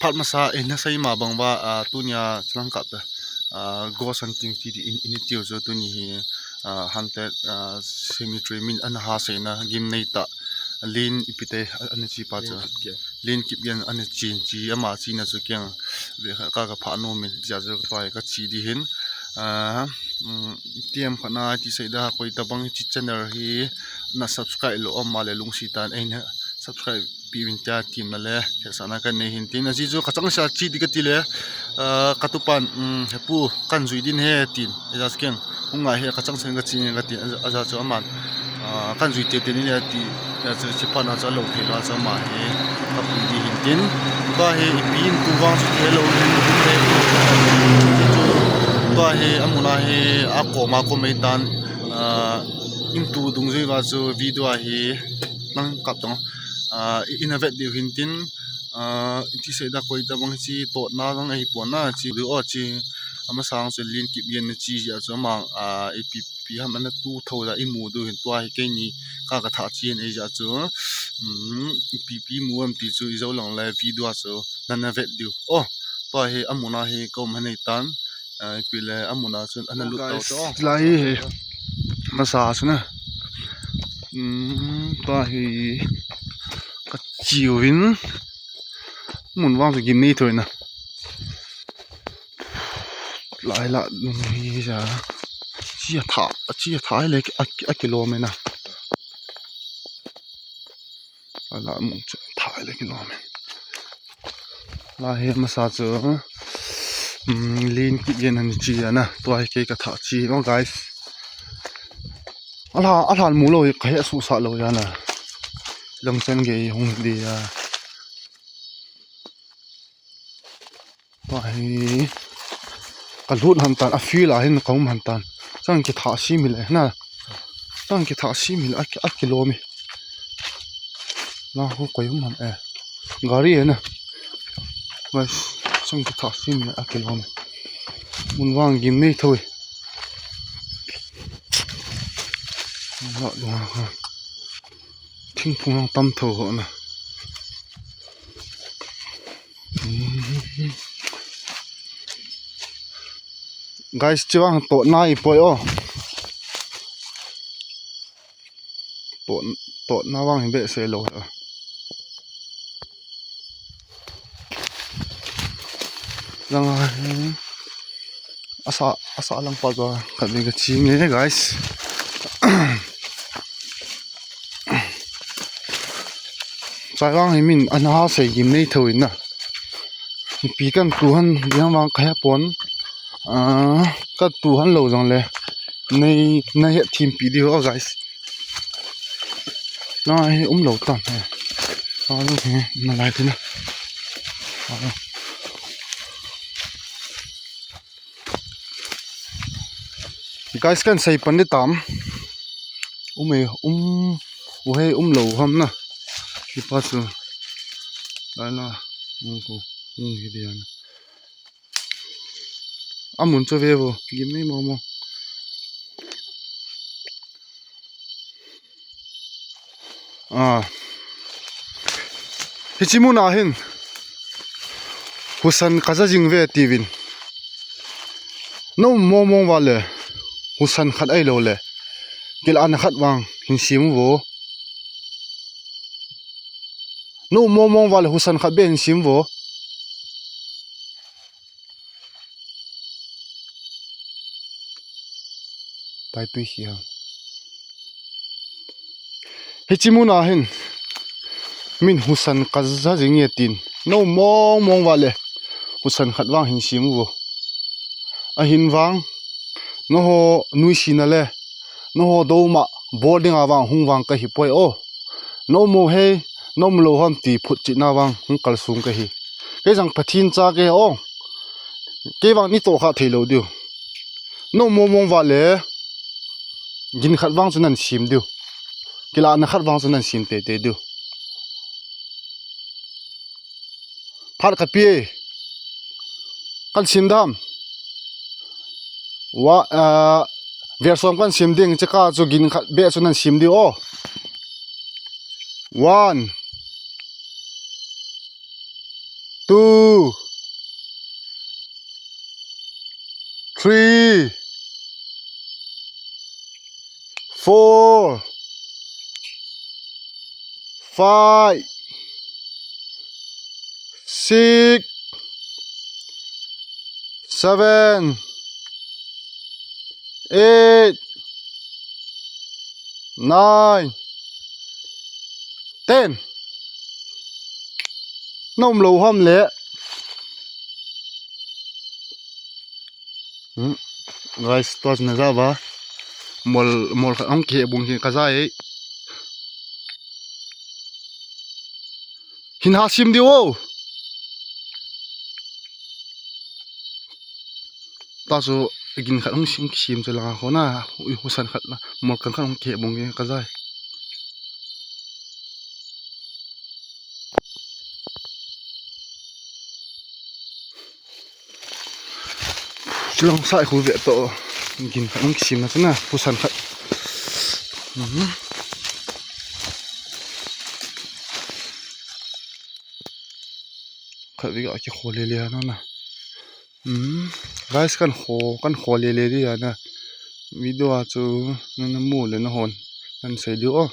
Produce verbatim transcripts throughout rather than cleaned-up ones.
Pat masa in na sei ma bang ba, ah, tunia chalangkap ta, ah, ghost hunting ti di in, in tiu zo tuni hi, ah, haunted, ah, cemetery min ana ha sei na gim nei ta. Lin ipi te, ah, ana chi pa chu. Lin Kipgen. Lin Kipgen ana chi, chi ama chi na chu kiang ve kha ka, ka pha no min tia chu ka pai ka chi di hin. Ah, um, tiam kha na ti sei da koi ta bang chi channel hi na subscribe lo om ma le lungsi tan ei na subscribe pi vin tia tim na le, he sa na kan nei hin tin. A ji chu ka chang sa chi di ka ti le, ah, ka tu pan, um, he pu kan zui din he tin. E ja skeng. Hung ngai he ka chang sen ka chi ka tin. A ja chu aman, ah, kan zui te te ni le ti. A ja chu chi pan a chu lo thei lo a chu ama he ka pu di hin tin. Ba he i pin tu vang chu he lo hin tin he. Ba he amuna he a ko ma ko mei tan. Ah, in tu dung zui va chu video a hi nang kap tong. Ah, i, in a vet diu hin tin, ah, i ti sei da koi ta bang chi tot na dang ahi pon na chi diu o chi. Ama sang chu Lin Kipgen na chi a chu ama, ah, i pi, pi ham ana tu tho da i mu diu hin tua hi kei ni ka ka tha chi hin ei ja chu. Um, i pi pi mu am ti chu i zo lang le video a chu nan a vet diu. O, tua hi amuna hi ka um ha nei tan. Ah, ipi le amuna chun ana lut tau chu. Lai hi masa chu na. Um, tua hi ka chiu vin. Mun vang chu gim nei thoi na. Lai la lung hi ja. Chi a tha, chi a tha le a, a kilom e na. A la mong chu tha le kilom e. La he masa chu, um, Lin Kipgen ani chi a na. Tua hi kei ka tha chi. Oh, guys. A la, a la mu lo ka he su sa lo ya na. Lang chen ge hung di ya. Tua hi ka lut han tan, a field a hin ka um han tan. Chang ki tha si mi le na. Chang ki tha si mi le a ki, a kilom e. Na ho koi um han e. Gari e na. Guys, chang ki tha si mi le a kilom e. Mun vang gim nei thoi. Na, na, na. Thingphung lang tam tho ho na. Guys, chi vang tot na i poi o. Tot, tot na vang hi be se lo. Lang a hi. Asa, asa lang pa ba, ka be ka chi nge, guys. Chai vang hi min, ana ha sei gim nei thoi na. Pi kan tu han, yang vang ka he pon. Ah, ka tu han lo jong le. Nei, na he thim pi di ho, guys. Na he um lo tan he. Ah, lo he, na lai ti na. Ah. Guys, kan sei pan di tam. Um e, um, u he um lo ham na. Ki pa su. Dai na, um ko, um hi dia na. Amun chu ve vo, gim nei mo mo. Ah. Hichi mun a hin. Husan ka ja jing ve ti vin. No mo mo va le. Husan khat ai lo le. Kil an khat vang hin sim vo. No mo mo va le husan khat be hin sim vo. Tai tui hi ha. Hichi mun a hin. Min husan ka ja jing e tin. No mong mong va le. Husan khat vang hin sim u vo. Ahin vang. Noho nuisat na le. Noho doma bol ding a vang hung vang ka hi poi o. No mo hei, no mo lo ham ti phut chit na vang hung kal sung ka hi. Kei jang Pathen cha kei o. Kei vang ni to kha thei lo diu. No mo mong va le. Gin khat vang chu nan sim diu. Kila na khat vang chu nan sim te te diu. Phat ka pi. Kan sim dam. Wa, ah, verse som kan sim ding, chika chu gin khat be chu nan sim diu o. One. Two, three, four, five, six, seven, eight, nine, ten. Nom lou ham le. Hmm. Guys, tua chu na ja uva. Mol, mol khat hung kihebong hi ka ja e. Hin ha sim diu o. Tua chu gin khat hung sim, sim chu langa kho na, husan khat na, mol kang khat hung kihebong hi ka ja e. Chulang sai khu ve to. Gin khat hung kisim na chu na, husan khat. Mhm. Khat ve ga kikho le le na na. Hmm. Guys, kan kho, kan kho le le di a na. Video a chu na, na mu le na hon. Nan sei diu o.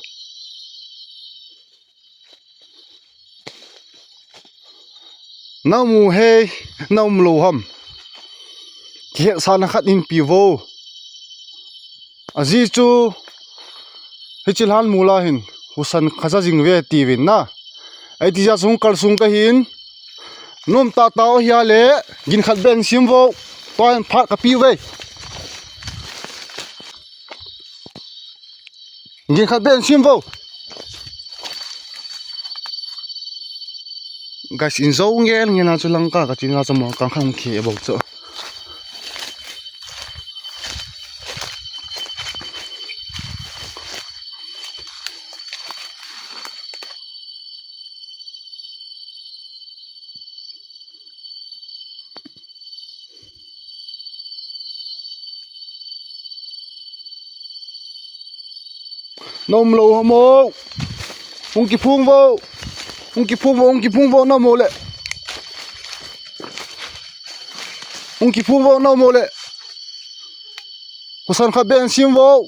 Na um u hei, na um lou ham. Kihetsahna khat in pe vo. Ajeh chu, hiche lhan mol a hin, husan ka ja jing ve tiuvin na. Hiti jeh a chu hung kal sung ka hin. Nom tah tah u ahile, gin khat beh in sim vo. Tua hin phat ka pe uve. Gin khat beh in sim vo. Guys, in jou ngel ngel a chu lang ka, ka chin a chu mol kang khat hung kihebong chu. Na um lou ham o. Hung kiphong vo. Hung kiphong vo, hung kiphong vo, na um u le. Hung kiphong vo, na um u le. Husan khat beh in sim vo.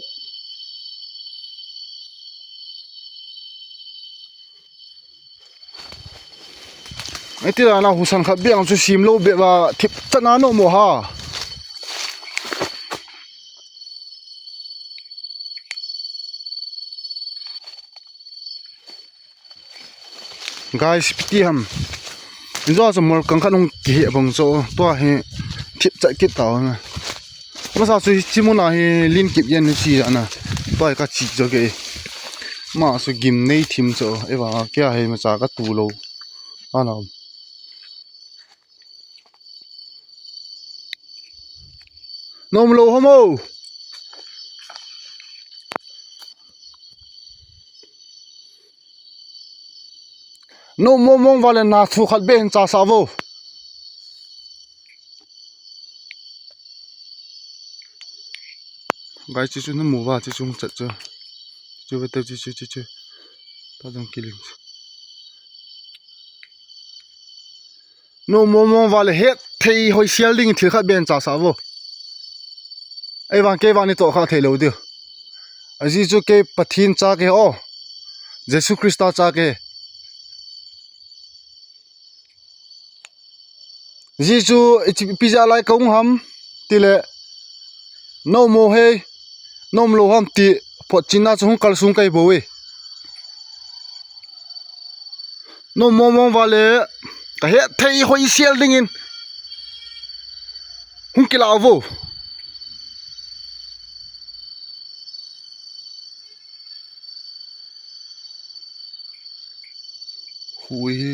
Hiti a na husan khat beh chu sim lou beh va thip chan a na um u ha. Guys, piti ham. Injo chu mol kang khat hung kihebong chu tua hi thip chat kit tao na. Masa chu hiche mun a hi len kit yen hiche a na. Tua hi ka chi jo ke. Ma chu gim nei thim chu. Eva kei a hi ma cha ka tu lou. Ana. Na um lou ham o. Na um mong mong uva le na thu khat beh hin chasah vo. Guys, chu chu na mu uva, chu chu chat chu. Chu ve te chu chu chu chu. Ta dong kiling. Na um mong mong uva le hetthei hoisel ding thil khat beh in chasah vo. Ei vang kei vang nei tohkhah thei lou diu. Ajeh chu kei Pathen cha kahi o. Jesu Christa cha kahi. Ajeh chu ipi jeh a lai ka hung ham tile, na um u hei, na um lou ham ti photchenna chu hung kal sung kahi bou e. Na um mong mong uva le, ka hetthei hoisel dingin hung kilah vo. Hui hi,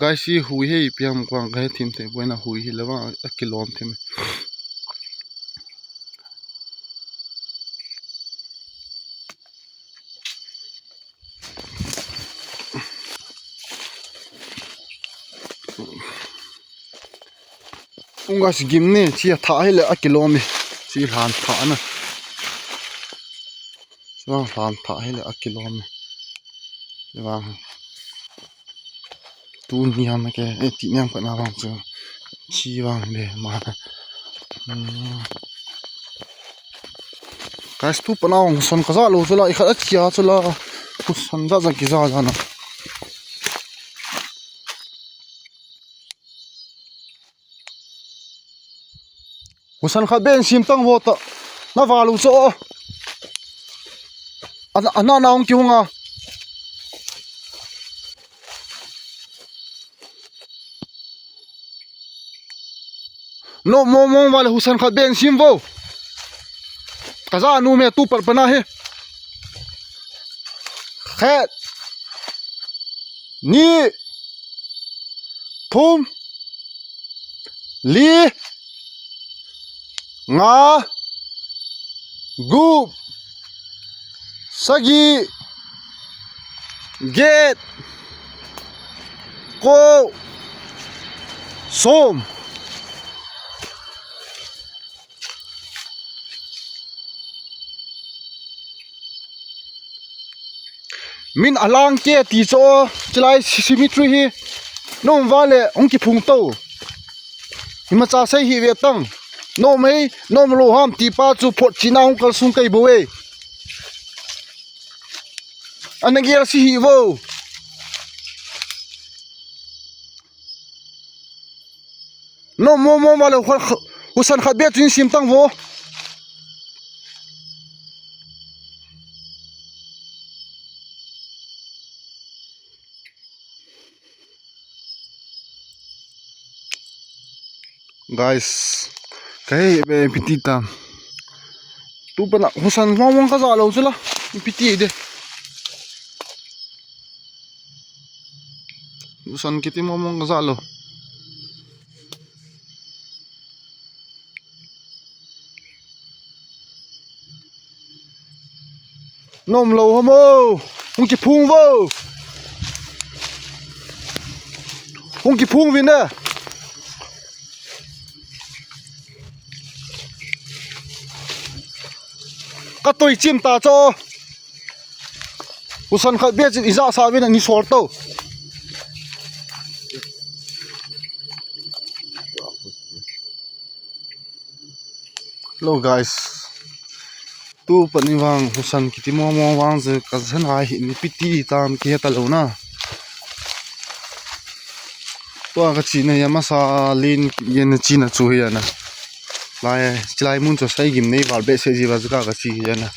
guys, hi hui hi ipi ham kong kahe thim thei poi na, hui hi le vang akilom thim. Unga si gim ni, chi a thah hi le akilom e. Chi lhan thah na. Chi vang lhan thah hi le akilom e. Chi vang. Tuni ham ke, eh, ti niam ka na vang chu. Chi vang le ma. Hmm. Guys, tu pa na vang husan ka ja lou chu la, i khat a chia chu la. Husan ja ja ki ja ja na. Husan khat beh in sim tang vo ta. Na va lu cho. Ana, ana na hung ki hung a. No mo mo va le husan khat beh in sim vo. Ka ja nu me tu pat pa na hi. Khat. Ni. Thum. Li. Nga. Gup. Sagi. Get. Ko. Som. Min a lang ke ti cho, chilai si-, cemetery hi. Nom va le, hung ki phung to. Ima cha sei hi ve tang. Nom hei, nom lo ham ti pa chu phot china hung kal sung kai bo e. Ana gel si hi vo. No mo mo va le hu-, husan khat beh chun sim tang vo. Guys, kai be piti ta. Tu pa na husan mo mo ka ja lou chu la. Piti de. Husan kiti mo mo ka ja lou. Nom lo ho mo. Hung ki phung vo. Hung ki phung vin na. Ka toi chim ta cho. Husan khat beh chin i ja sa vin a ni sol to. Hello guys. Tu pa ni vang husan kiti mo mo vang je ka zen ai hi ni piti tam ki heta lo na. Tua ka chi na ya masa lin yen chi na chu hi ya na. Lai, chilai mun chu sai gim nei val be se ji va ju ka ka chi hi ya na.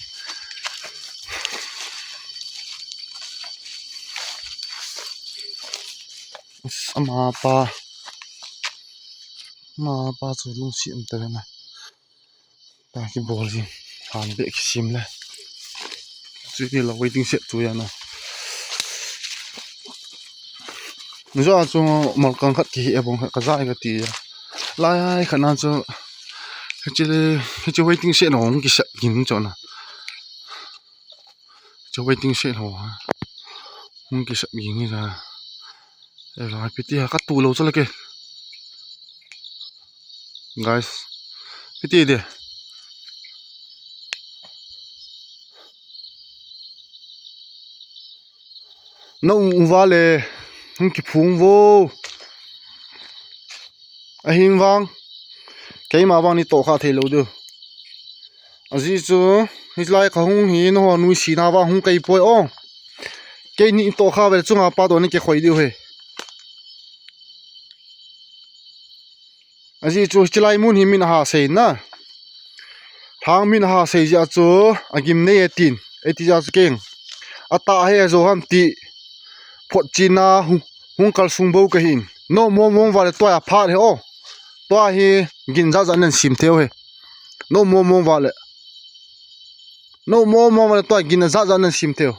Ama pa. Ama pa chu lungsiam ta na. Ta ki bol jin. Han be ki sim le. Chu ni la waiting shed chu ya na. Nija chu mal kang khat ki hi e bong khat ka ja ka ti ya. Lai khat na chu. Hichi le, hichi waiting shed na hung ki sep gin chu na. Chu waiting shed ho. Hung ki sep gin ni ja. E la piti ha ka tu lo chu la ke. Guys. Piti de. Na u, u va le, hung ki phung vo. Ahin vang. Keima vang ni to kha thei lo diu. Aji chu, hi lai ka hung hi, no ho nui si na vang hung kai poi o. Kei ni to kha ve chunga pa to ni ke khoi diu he. Aji chu chilai mun hi min ha sei na. Thang min ha sei ja chu agim nei e tin. E ti ja chu keng. Ata he zo ham ti. Phot china hung, hung kal sung bo ka hin. No mo mo va le tua ya phat he o. Tua hi gin ja ja nen sim theo he. No mo mo va le. No mo mo va le tua gin ja ja nen sim theo.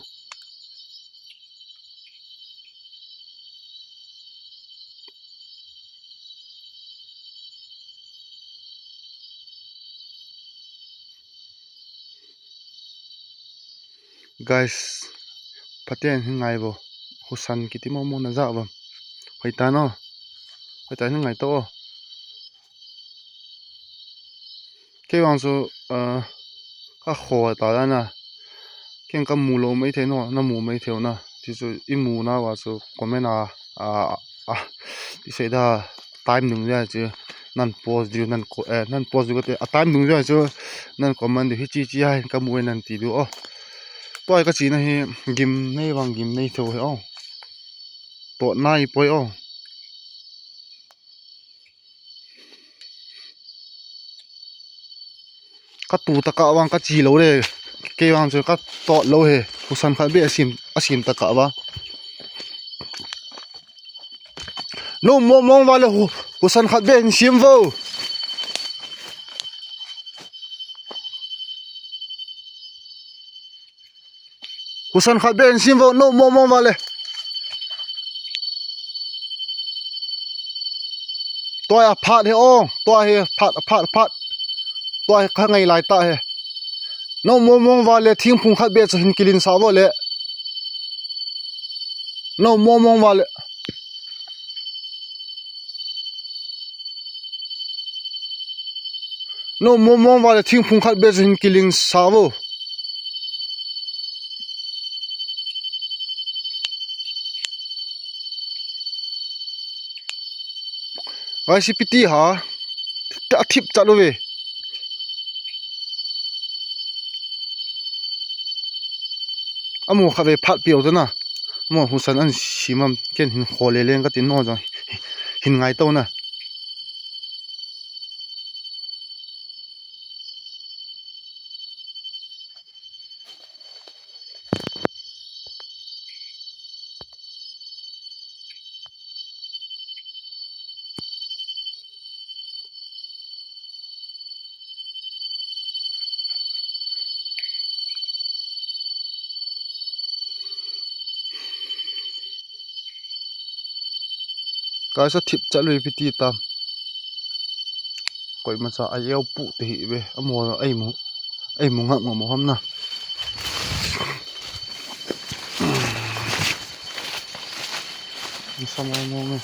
Guys, Pathen hi ngai vo. Husan kiti mo mo na ja vo. Hoi ta no. Hoi ta hi ngai to. Kei vang chu, ah, ka kho ta la na. Keng ka mu lo mai thei no, na mu mai thei na. Ti chu i mu na va chu comment a, a, Ah, ti sei da, time nung ja chu nan post diu, nan ko, eh, nan post diu kate, a time nung ja chu nan comment diu, hichi chi a hin kamu e nan ti diu o. Tua hi kachina hi gimnei vang gimnei tho hi o. Totna hi poi o. Katu taka vang kachi lou le. Kei vang chu katot lou he. Husan khat beh asim, asim taka vang. Nom mong mong vale hu, husan khat beh hin sim vo. Husan khat beh hin sim vo, nom mong mong vale. Tua hi aphat hi o, tua hi aphat, aphat, aphat. Tua hi khangai lai ta hi. Nom mong mong vale, thingphung khat beh chu hin kilin sa vo le. Nom mong mong vale. Nom mong mong vale, thingphung khat beh chu hin kilin sa vo. Guys, ipi ti ham. Athip chat uve. Amaho khatvei phat piu tana. Amaho husan asim am, ken hin khole leng kati nom jong hin ngai tona. Guys, athip chat uve, ipi ti tam. Koimacha a yeu pu te hi ve. Amaho, eimu, eimu ngam ngam ham na. Sama mo me.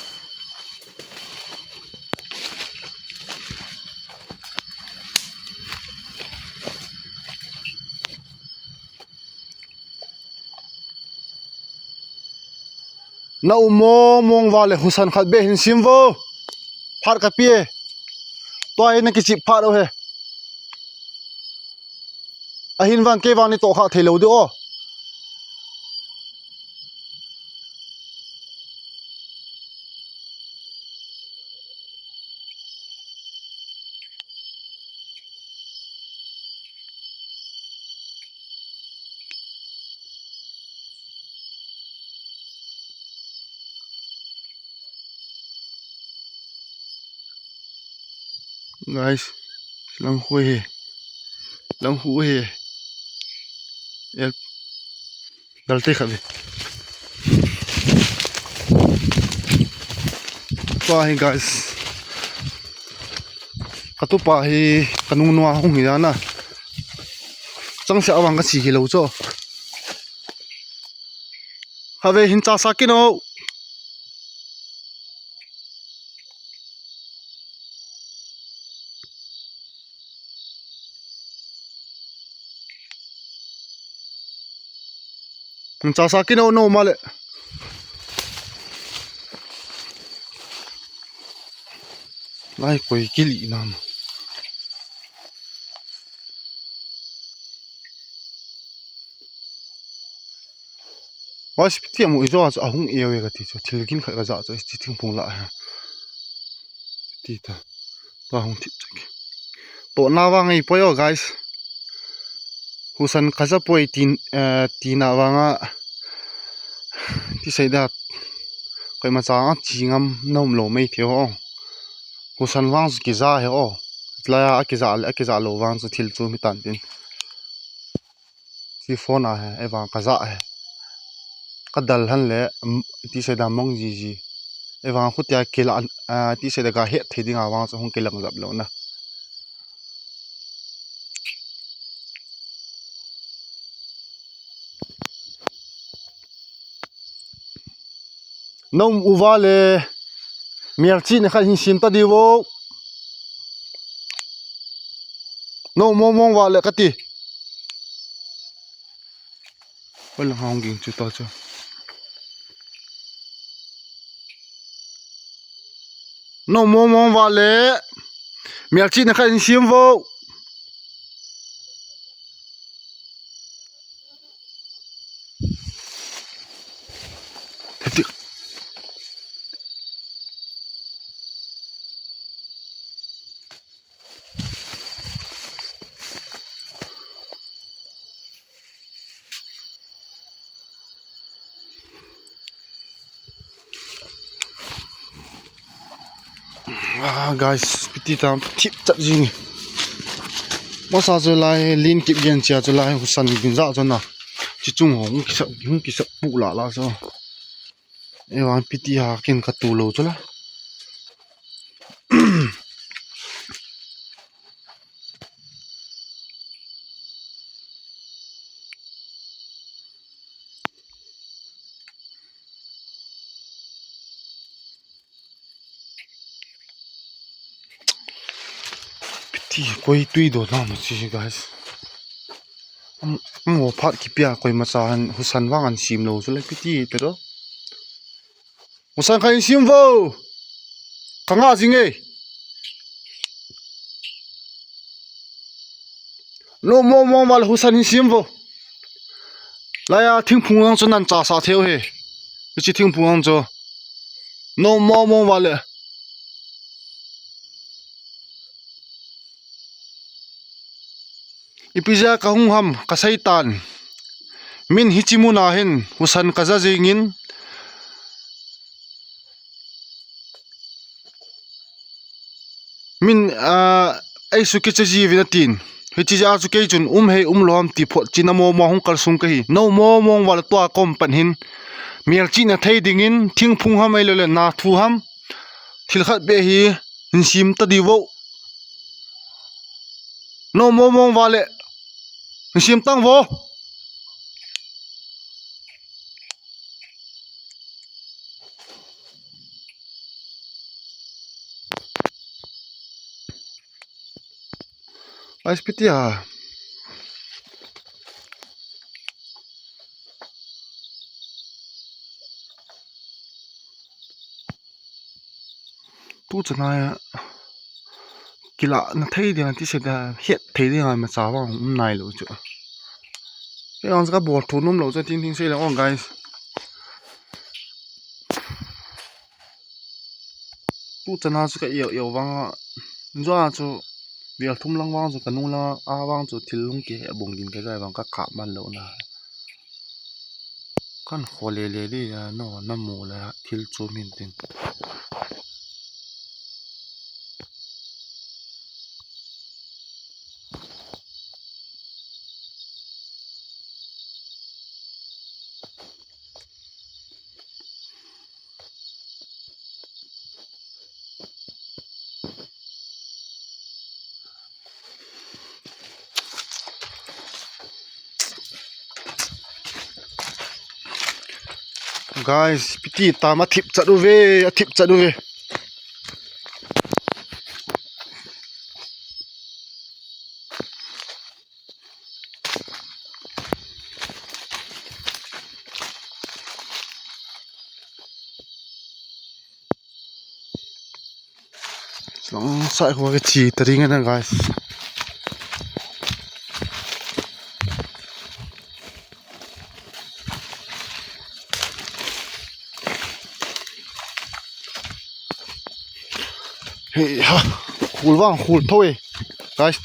Nom mong mong vale, husan khat beh hin sim vo. Phat kape. Tua hi nakichip phat u he. Ahin vang kei vang neitoh kha thei lou diu o. Guys, lang khu hi. Lang khu hi. El, dal te kha ve. Tua hi guys. Katupa hi kanung nua hung hi na. Chang se awang kachi hi lou cho. Khatvei hin cha sa kit o. Cha sa kit o, nom mong vale. Lai koi kili nam. Wa, ipi ti amu ijo a chu ahung e ve kati chu, thil gin khat kaja chu, hiche thingphung lah a. Ti ta. Tua hung thip chak. Totna vang ahi poi o, guys. Husan kaja poi tin, eh, tina vang a. Ti sei da. Koimacha a chi ngam nom lou mai thei o. Husan vang chu kija hi o. Lai a kija le, akija lou vang chu thil chu mi tan tin. Chi phone a hi, ei vang kaja hi. Kadal han le, mm, ti sei da mong jiji. Ei vang khutia kila, ah, ti sei da kahet thei ding a vang chu hung kilang jap lou na. Nom u vale, mial chi na khat hin sim ta diu vo. Nom mong mong vale kati. Wala hong ging chu ta chu. No mo mo vale. Mial chi na kha in sim vo. Ah, guys, piti tam thip chat jing. Masa chu lai lin kip gen chia chu lai husan bin ja chu na. Chi chung ho hung kisa hung kisa pu la la so. Ewan piti ha kin ka tu lo chu la. Piti koi tui do na ma chi guys. Am, am wo phat kipia koi ma cha han husan vang an sim lo chu le piti te do. Husan kha in sim vo. Ka nga jing e. No mo mo vale husan in sim vo. Laya thingphung ang chu nan cha sa theu he. Chi thingphung ang chu. No mo mo vale. Ipi ja ka hung ham ka seitan. Min hichi muna hin husan ka ja jingin. Min, ah, ei su kicha ji vin atin. Hichi ja chu kei chun um hei um lo ham ti phot chi na mo mo hung kal sung ka hi. No mo mo vale tua kom pan hin. Mial chi na thei dingin thingphung ham ei lo le na thu ham. Thil khat be hi in sim ta di vo. No mo mo vale. In sim tang vo. Ai piti ha. Tu chana kila na thei dia ti se da het thei dia ma cha vang um nai lo chu. Ke ang ka bol thu num lo chu tin tin sei le ong guys. Tu chana chu ka io io vang a. Jua chu vial thum lang vang chu ka nung lang a vang chu thil lung ke bong din ka jai vang ka kap man lo na. Kan kho le le di ya no na mu le thil chu min tin. Guys, piti tam a thip chat uve, a thip chat uve. Song sai ho ke chi ta ring na guys. Hey ha, khul vang khul tho e guys.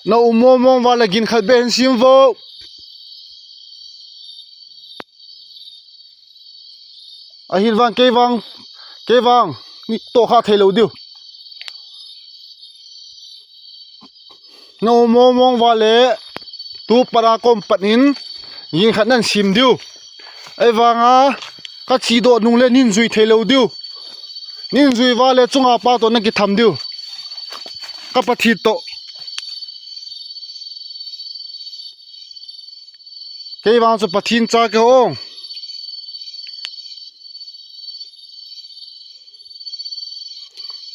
Na um mo mo vale gin khat be hin sim vo. Ahil vang kei vang kei vang ni to kha thei lo diu. Na um mo mo vale tu para kom pat in gin khat nan sim diu. Ei vanga ka chi do nung le nin jui thei lo diu. Nin jui vale chunga pa to na ki tham diu. Ka Pathen to. Kei vang chu Pathen cha ke ong.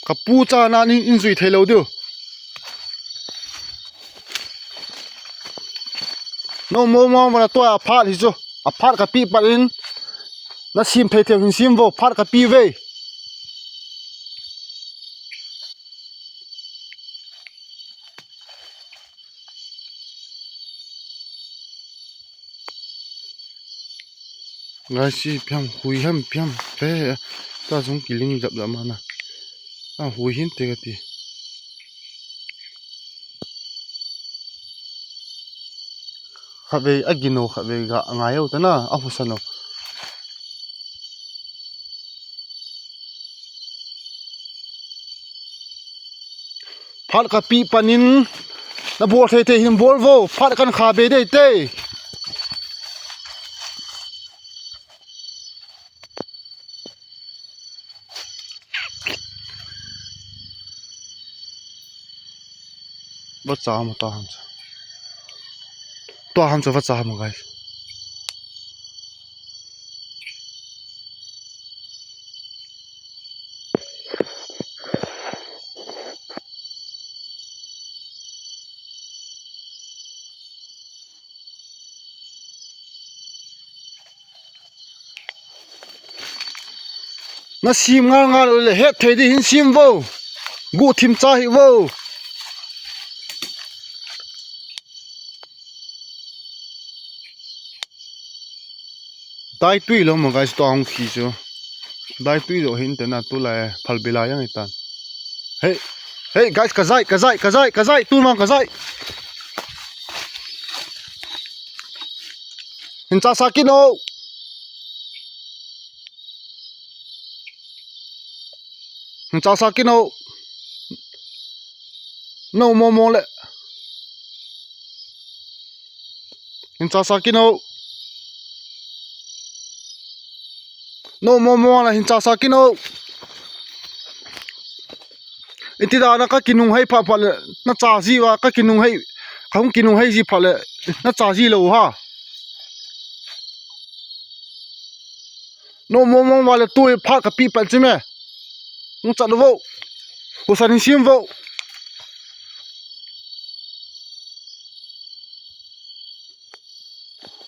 Ka pu cha na nin in jui thei lo diu. No mo mo mo na to a phat hi chu. A phat ka pi pat in. Na sim thei thei hin sim vo, phat ka pi ve. Ngai si piam hui ham piam pe ta jong kiling jap jap mana. A hui hin te ka ti. Khatvei a gin o, khatvei ga ngai o tana a husa no. Phat ka pi panin na bol thei thei hin bol vo, phat kan kha be dei te. Va cha ma ta ham cha. Tua ham cha va cha ma guys. Na sim ngal ngal le het thei di hin sim vo. Gu thim cha hi vo. Dai tui lo mo guys, to hung khi chu. Dai tui lo hin te na tu lai phal bila yang itan. Hey, hey guys, ka zai, ka zai, ka zai, ka zai, tu mang ka zai. Hin cha sa ki no. Hin cha sa ki no. No mo mo le. Hin cha sa ki no. No mo mo la hin cha sa ki no. Iti da na ka kinung hei pha pha le na cha ji va ka kinung hei ka hung kinung hei ji pha le na cha ji lo ha. No mo mo va le tu pha ka pi pa chi me. Hung cha lo vo. Husa ni sim vo.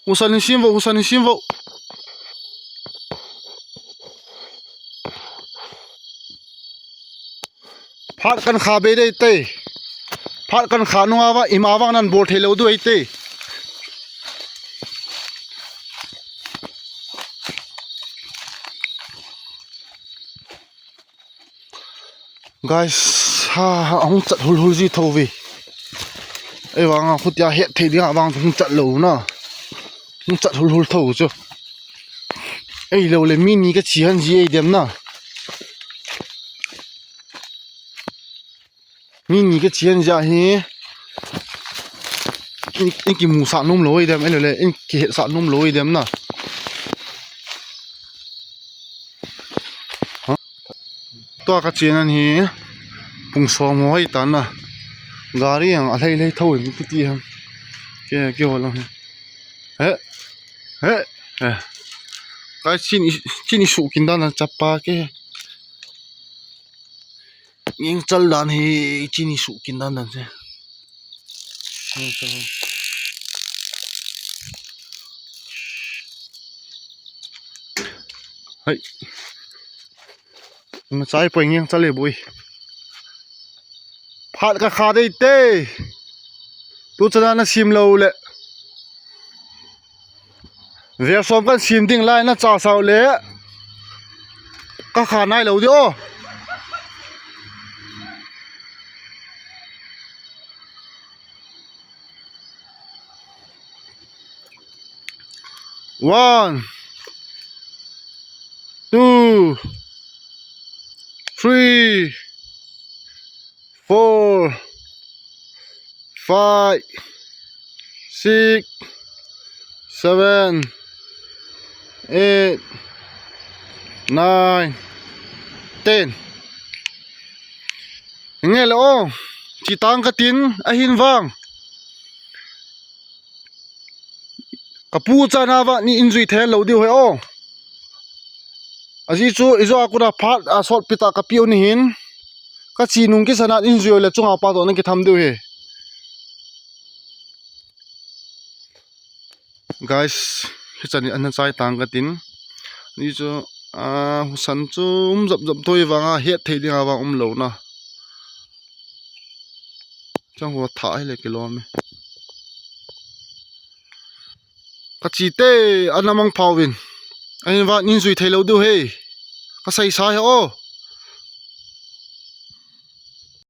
Husa ni sim vo, husa ni sim vo. Phat kan kha be dei te. Phat kan kha nunga va ima vang nan bol thei lo du ei te. Guys, ha, ha, hung chat hul hul ji tho ve. Ei vang a khutia het thei ding a vang hung chat lo na. Hung chat hul hul tho chu. Ei lo le mi ni ka chi han ji ei dem na. Mi ni ka chi han ja hi. In, in ki mu sa nom lo ei dem, ei lo le, in ki het sa nom lo ei dem na. Tua ka chen an hi pung som ho hoi tan na. Gari ang a hlei hlei tho in kiti ham. Ke, ke ho lo hi. He. He. He. Ka chini, chini su kin dan na chapa ke. Ngeng chal dan hi chini su kin dan dan se. Hai. Ma chai poi ngeng chal e boi. Phat ka kha dei te. Tu chana na sim lo le. Vel som kan sim ding lai na cha sao le. Ka kha nai lo di o. One, two, three, four, five, six, seven, eight, nine, ten. Nge lo, chi tang ka tin, ahin vang. Ka pu chana va ni in jui thei lo diu he o. Aji chu ijo a kuna phat a sot pita ka piu ni hin. Ka chi nung kisana in jui le chunga pa to na kitham diu he. Guys, hichan in ana chai tang katin. Ni chu, a, husan chu um jap jap toi vanga het thei dinga vang um lou na. Chang ho tha hile kilom e. Ka chi te, ana mang phauvin. Ahin va nin jui thei lou diu he. Ka sei sa he o.